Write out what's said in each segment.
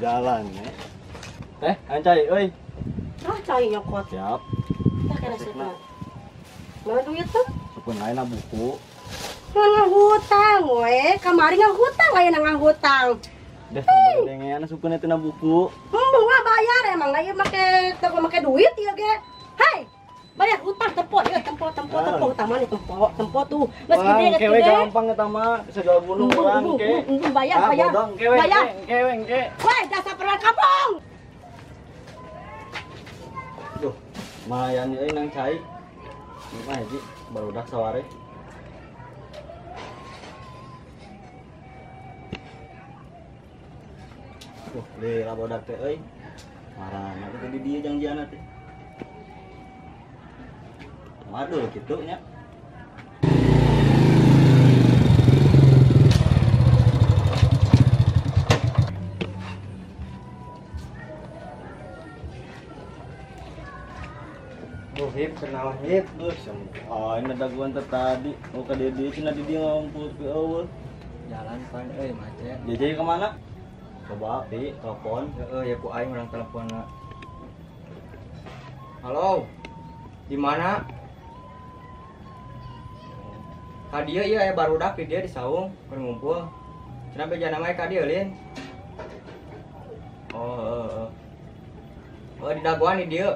Jalan ya. Teh, ancai euy. Ah, cai nyokot. Siap. Tah kena sukna. Mana duit tuh? Sukun lain buku. Ngahutang we, kamari ngahutang aya ngahutang. Deh, dengean sukun eta na buku. Bunga bayar emang ieu make teu make duit ieu ge. Hai. Bayar hutang tempo ieu tempo tempo tempo hutang mana tempo tempo tuh. Geus gede geus gede. Gampang eta mah bisa jual bunuh urang ke. Bayar bayar. Bayar. Engke engke. Weh, dasar perang kampung. Duh, lumayan euy nang cai. Mah hiji barudak saware. Duh, lila bodak teh euy. Marana teh di dieu janjianna teh. Waduh kitu nya. Duh, hip kenal hip. Duh, ah ini daguan teh tadi. Oh ka dieu dieu cenah di dieu ngumpul ke eueuh. Jalan pan euy macet. JJ ke mana? Coba pi telepon. Heeh, ya ku aing urang teleponna. Halo. Di mana? Ka dieu ieu aya barudak di dieu di saung keur ngumpul. Cenah bejana mah ka dieu lin. Oh, heeh. Oh, di dagoan di dieu.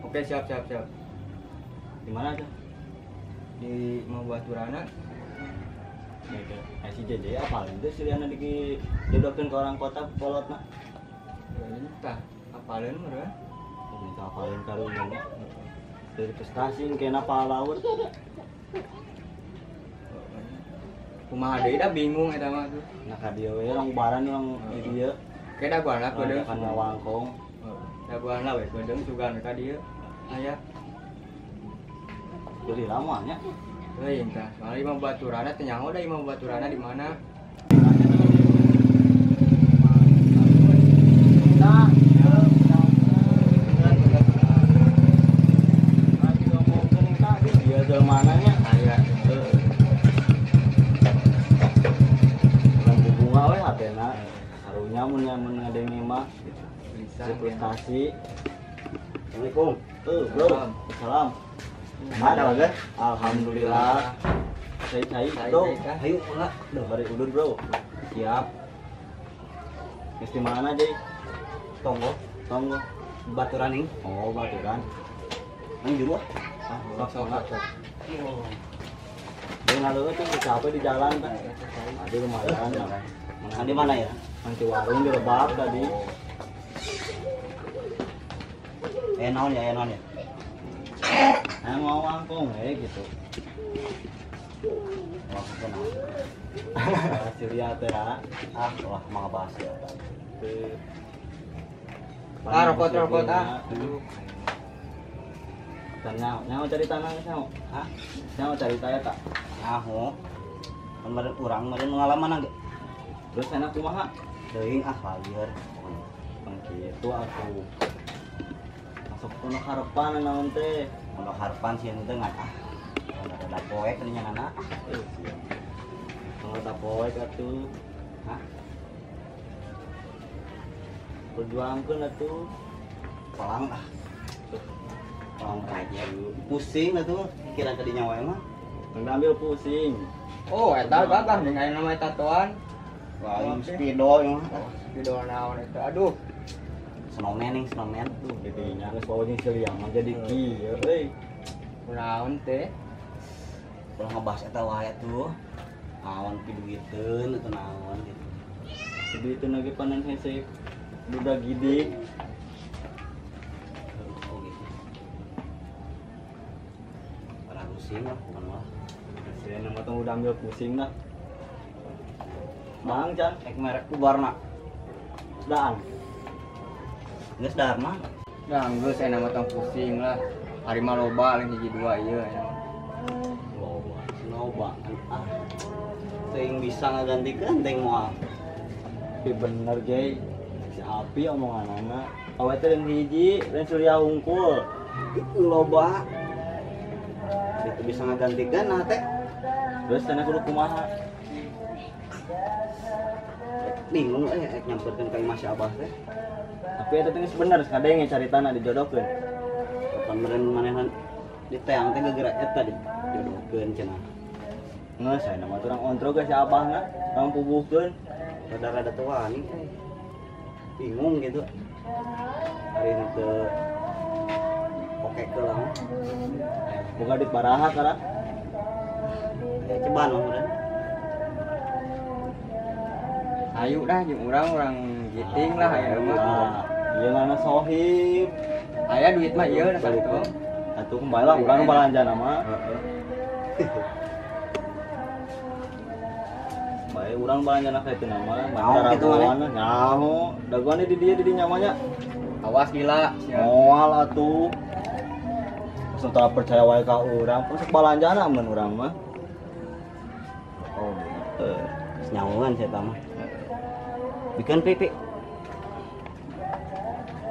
Oke, siap siap siap. Di mana aja? Di Mabuaturana. Eh si JJ apalin teh si Liana dijodohkeun ke orang kota kolotna. Entah, apalin meureun. Minta apalin karunya. Dari prestasi kena pahlawan. Kumaha deui da bingung eta mah tuh. Nah ka dieu we rong baran urang di dieu. Ke dagoan lah keudeung kan ngawangkong. Dagoan lah we keudeung sugan ka dieu. Aya. Jadi lama nya. Euy entah, soalnya imah Baturana teh nyaho da imah Baturana di mana? Tah. Dia jelmana nya aya. Urang bubunga we hatena. Karunya mun mun ngadenge mah gitu. Prestasi. Assalamualaikum. Tuh, bro. Salam. Ada bagus. Alhamdulillah. Cai-cai, bro. Ayo, enggak. Duh, bari udur, bro. Siap. Geus di mana, Jay? Tonggo, Tonggo. Baturan ing. Oh, baturan. Nang juru ah. Ah, sok sok. Deui ngaleueut tuh capek di jalan teh. Tadi lumayan. Mana di mana ya? Nanti warung di Lebak tadi. Naon ya, naon ya? Nah, mau wangkong gitu. Wah, kenal. Si lihat ya. Ah, wah, mau bahas ya. Ah, rokok rokok ah. Tanya, nyawa cari tanah nyawa. Hah? Nyawa cari taya tak? Nyaho. Kemarin urang kemarin pengalaman ge. Terus enak kumaha? Teuing ah lieur. Bang kitu atuh. Masuk kuno harapan naon teh? Kuno harapan sieun teh ngan ah. Ada poek teh nya nana. Kalau tak poek atuh. Hah? Perjuangkeun atuh. Pelang ah. Pelang aja pusing atuh pikiran tadi nyawa mah. Ngambil pusing. Oh, eta gagah jeung aya nama tatoan. Wah, speedo ieu mah. Speedo naon eta? Aduh. Snowman ning snowman. Tuh, didinya geus bawa jeung si Liang mah jadi kieu euy. Kunaon teh? Ulah ngebahas eta wae atuh. Naon piduiteun atau naon gitu. Piduiteun lagi panen hese budak gidik. Oh gitu. Parah pusing lah, bukan lah. Kasihan nama tuh udah ambil pusing lah. Bang Chan, ek merek ubarna. Daan. Geus dahar mah. Nah, geus aya nama tong pusing lah. Hari mah loba lain hiji dua ieu aya. Loba, loba. Ah. Teuing bisa ngagantikeun teuing moal. Tapi bener, Jay. Si Api omonganana. Awe teh lain hiji, lain Surya hungkul. Loba. Itu bisa ngagantikeun nah teh. Terus sana kudu kumaha? Bingung euy nyamperkeun ka imah si Abah teh. Tapi eta teh geus bener sakadenge caritana dijodohkeun. Kapan meureun manehna diteang teh gegera eta dijodohkeun cenah. Geus aya mah urang ontro ge si Abahna, urang puguhkeun. Rada-rada teu wani euy. Bingung gitu. Hari ini teu oke ke lah. Boga duit baraha kara. Aya ceban mah meureun. Ayo dah jeung urang giting lah aya mah. Ieu mana sohib. Aya duit mah ieu dah satu. Atuh kembali lah urang balanja mah. Heeh. Bae urang balanja na kitu nama, Nyaho kitu maneh. Nyaho, dagoan di dieu di dinya mah nya. Awas gila. Moal atuh. Langsung tara percaya wae ka urang, sok balanjana mun urang mah. Oh, geus nyahoan sia eta mah. Bikeun pipi.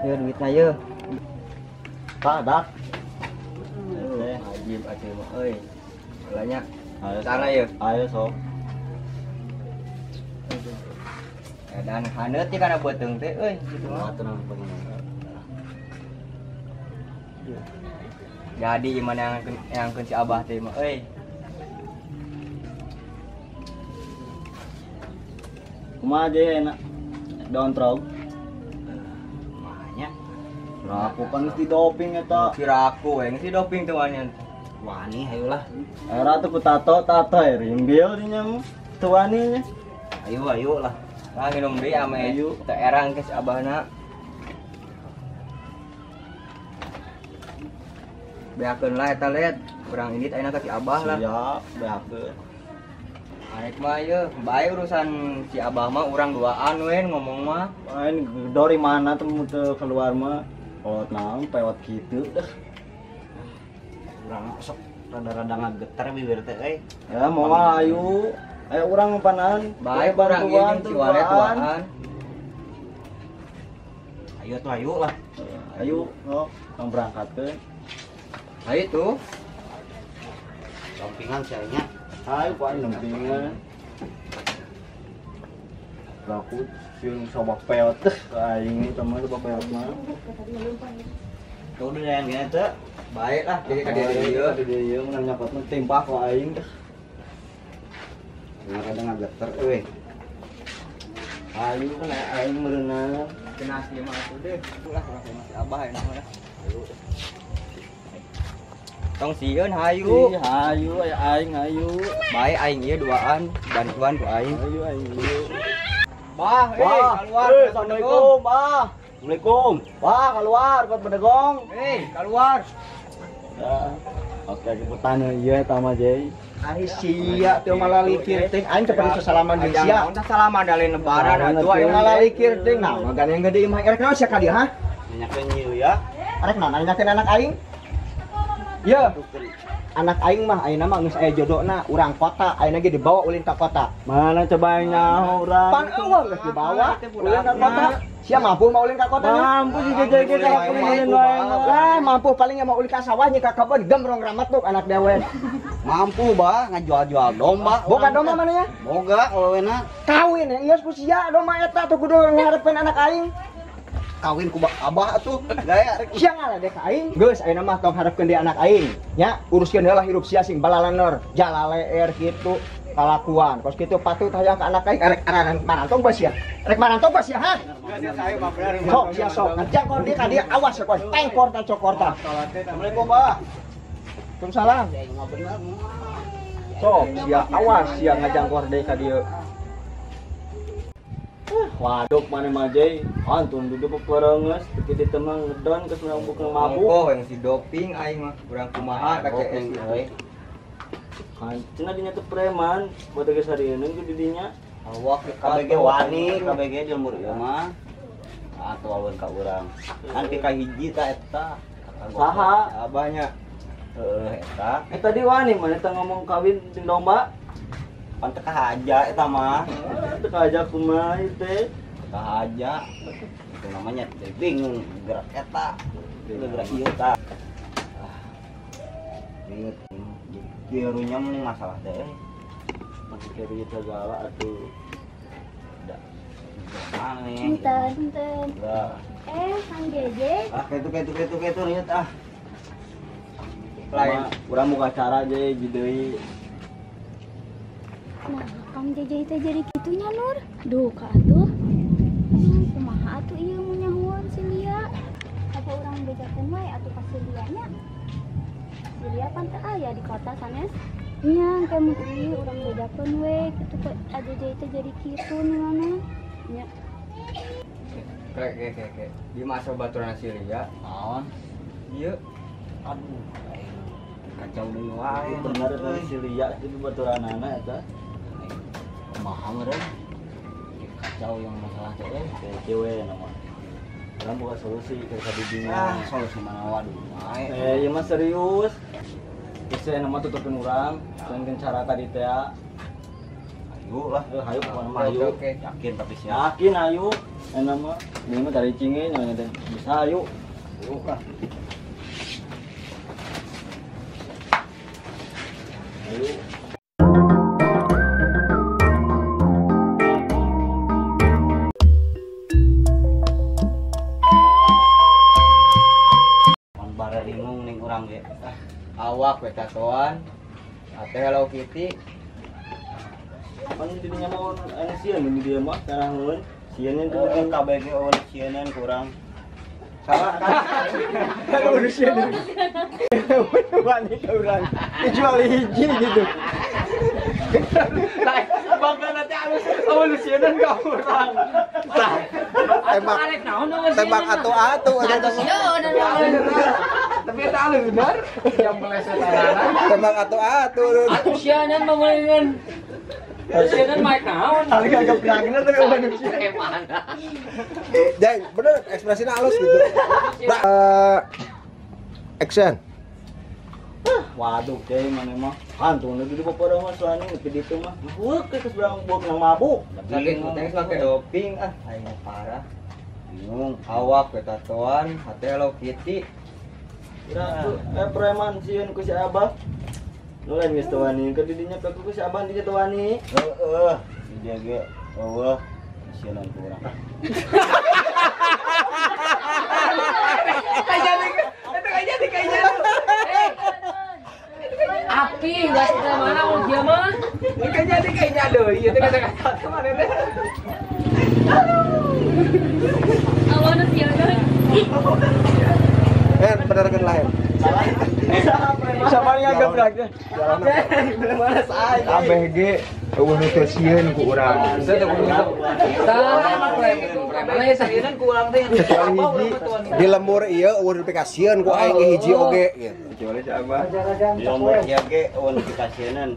Ieu duitna yeuh. Tah dak. Wajib atuh mah euy. Balanya. Sana yeuh. Ayo sok. Dan haneut teh kana beuteung teh euy kitu mah. Tenang pengen. Jadi gimana yang si Abah teh mah euy. Kumaha je enak dontrog. Mahanya. Raku kan geus didoping eta. Kira aku we geus didoping teh wani. Wani hayu lah. Era tuh ku tato tato ya rimbil dinya mah. Teu wani nya. Ayo ayo lah. Lah minum deui ame teu erang ke si Abahna. Beakeun lah eta let. Urang indit ayeuna ka si Abah lah. Siap, beakeun. Arek mah ieu, bae urusan si Abah mah urang duaan we ngomong mah. Lain dari mana temu teu keluar mah. Kolot naon pewot kitu deh. Urang sok rada-rada ngageter bibir teh euy. Ya moal ayu. Ayo urang panan. Bae urang ieu jeung si Wale duaan. Ayo tuh ayo lah. Ayo, sok urang berangkatkeun. Ayo tuh. Sampingan sia nya. Ayo pak nempingan. Laku sieun coba peot teh aing teman coba peot mah. Tuh udah yang gini teh. Baik lah jadi ka dieu. Ka dieu mun nyapot mah timpah ku aing teh. Rada ngageter euy. Ayo kan aing meureunna. Cenah ieu mah atuh deh. Ulah urang si Abah ayeuna mah. Ayo. Tong sieun hayu. Ih, hayu aya aing hayu. Bae aing ieu duaan bantuan ku aing. Hayu aing ieu. Bah, eh keluar. Assalamualaikum, Bah. Assalamualaikum. Bah, keluar kot bedegong. Hei, keluar. Ya. Oke, jemputan ieu eta mah, Jey. Ari sia teu malalikir teh aing teu pernah salaman jeung sia. Aing salaman da lain lebaran atuh aing malalikir teh nah gandeng gede imah erek naon sia ka dieu ha? Nanyakeun nyieu ya. Arek naon nanyakeun anak aing? Ye, anak aing mah ayeuna mah geus aya jodona urang kota, ayeuna ge dibawa ulin ka kota. Mana coba aing nyaho urang? Pan eueuh geus dibawa ulin ka kota. Sia mampu mau ulin ka kota? Mampu juga jadi ka ulin wae. Lah, mampu paling mau ulin ka sawah nya ka kebon gemrong ramat tuh anak dewe. Mampu bah ngajual-jual domba. Boga domba mana nya? Boga awewena. Kawin ya geus ku sia domba eta tuh kudu ngarepeun anak aing. Kawin ku abah atuh gaya rek sia ngaledek ka aing geus ayeuna mah tong harepkeun deui anak aing nya uruskeun heula hirup sia sing balalanor jalaleer kitu kalakuan kos kitu patut hayang ka anak aing arek marantong bae sia rek marantong bae sia ha sok sia sok ngajak dia ka dieu awas ya kon tengkor ta cokorta. Assalamualaikum bah. Waalaikumsalam. Sok sia awas sia ngajangkor deui ka dieu. Waduh mana mah Jey, antun duduk peperenges, teu ditemang ngedon geus menang bukeun mabuk. Oh, yang si doping aing mah urang kumaha ka CS euy. Kan cenah dinya teh preman, buat geus harieun ku di dinya. Awak KBG wani, KBG di lembur ieu mah. Atuh alun ka urang. Kan ka hiji ta eta. Saha abahnya? Heeh eta. Eh tadi wani mana teh ngomong kawin jeung domba. Pan teu kahaja eta mah. Teu kahaja kumaha ieu teh? Teu kahaja. Itu namanya teh bingung gerak eta. Gerak ieu ta. Bingung. Kirunya mending masalah teh. Masih kiru segala atuh. Da. Aneh. Enten. Kang Jeje. Ah, kitu lihat ah. Lain urang muka cara aja deui. Nah, Kang Jeje teh jadi kitunya Nur. Duh, ka atuh. Aduh, kumaha atuh ieu mun nyahuan si Lia. Apa urang bejakeun wae atuh ka si Lia nya? Si Lia pan teu aya di kota sanes. Nya, engke mun ieu urang bejakeun we kitu kok Jeje teh jadi kitu nu mana. Nya. Oke. Di masa baturan si Lia. Naon? Ieu. Aduh, kacau deui wae. Bener eta si Lia itu baturanana eta. Kumaha meureun? Kacau yang masalah teh cewek nama. Urang boga solusi ke sabidinya. Ah, solusi mana waduh wae. Ieu mah serius. Geus nama tutupin urang, dengan cara tadi teh. Ayo lah, hayu pokona mah ayo. Yakin tapi siap. Yakin ayo. Enak mah, ini mah tari cingin nya teh. Bisa ayo. Ayo lah. Ayo. Mun bare bingung ning urang ge. Awak we tatoan. Ate Hello Kitty. Pan didinya mah anu sieun di dieu mah karangeun. Sieun teh kabeh ge eueun sieun kurang. Salah kan? Kalau urusan wani ka urang. Kecuali hiji gitu. Bangga nanti alus eueun sieun ka urang. Tembak. Tembak atu-atu ada tapi eta alus bener yang meleset anak. Tembak atu-atu. Atuh sieun mah meureun. Sieun mah naon? Alih agak berangin tapi eueun sieun. Mana? Jeng, bener ekspresinya halus gitu. Action. Waduh, teh mana mah hantu nu di bapak mah soalnya nu di ditu mah. Buek geus berang buek nang mabuk. Sakit teh make doping ah, aing parah. Bingung, awak we tatoan, hate Hello Kitty. Kira preman sieun ku si Abah. Nu lain geus teu wani ke didinya pe ku si Abah dinya teu wani. Heeh, di dia ge eueuh sieunan ku urang. Kayaknya. Api enggak mana mau dia mah. Kayaknya deui ieu teh kata-kata mana teh. Awana siaga. Benerkeun lain. Sama yang agak berak teh. Mana sae. Kabeh ge eueuh nu teu sieun ku urang. Kecuali hiji di lembur ieu eueuh nu pikasieun ku aing ge hiji oge gitu. Kecuali si Abah. Di lembur ieu ge eueuh nu pikasieun.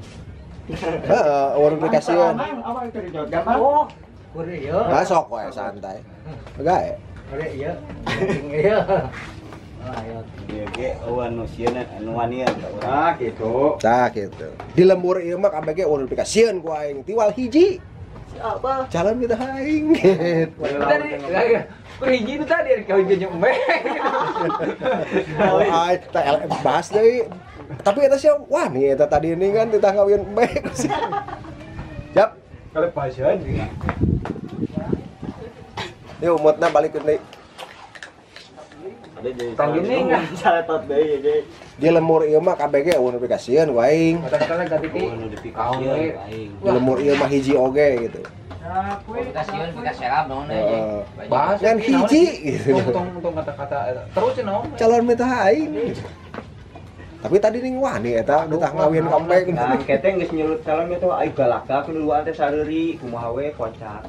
Heeh, eueuh nu pikasieun. Oh, Nah, sok we santai. Gae. Ieu. Ieu. Ieu ge eueuh nu sieun anu wanian ka urang. Ah, gitu. Tah gitu. Di lembur ieu mah kabeh ge eueuh nu pikasieun ku aing tiwal hiji. Si Abah. Calon kita aing gitu. Tadi hiji nu tadi ari kawin jeung embe. Oh, ai teh bahas deui. Tapi eta sia wani eta tadi ini kan titah kawin embe. Siap. Kalau bahasan Yuk, umutna balik deui. Tong gini salah deui deui. Di lemur ieu mah kabeh ge eueuh nu pikasieun ku aing. Kata-kata ganti Eueuh nu dipikasieun ku aing. Di lemur ieu mah hiji oge gitu. Pikasieun pikaserap naon aja. Bahas Ngan hiji gitu. Tong kata-kata terus naon. Calon mah tah aing. Tapi tadi ning wani eta ditah ngawin kampe. Nah, keteng geus nyulut calon mah teh aing galak nu duaan teh sareuri kumaha we kocak.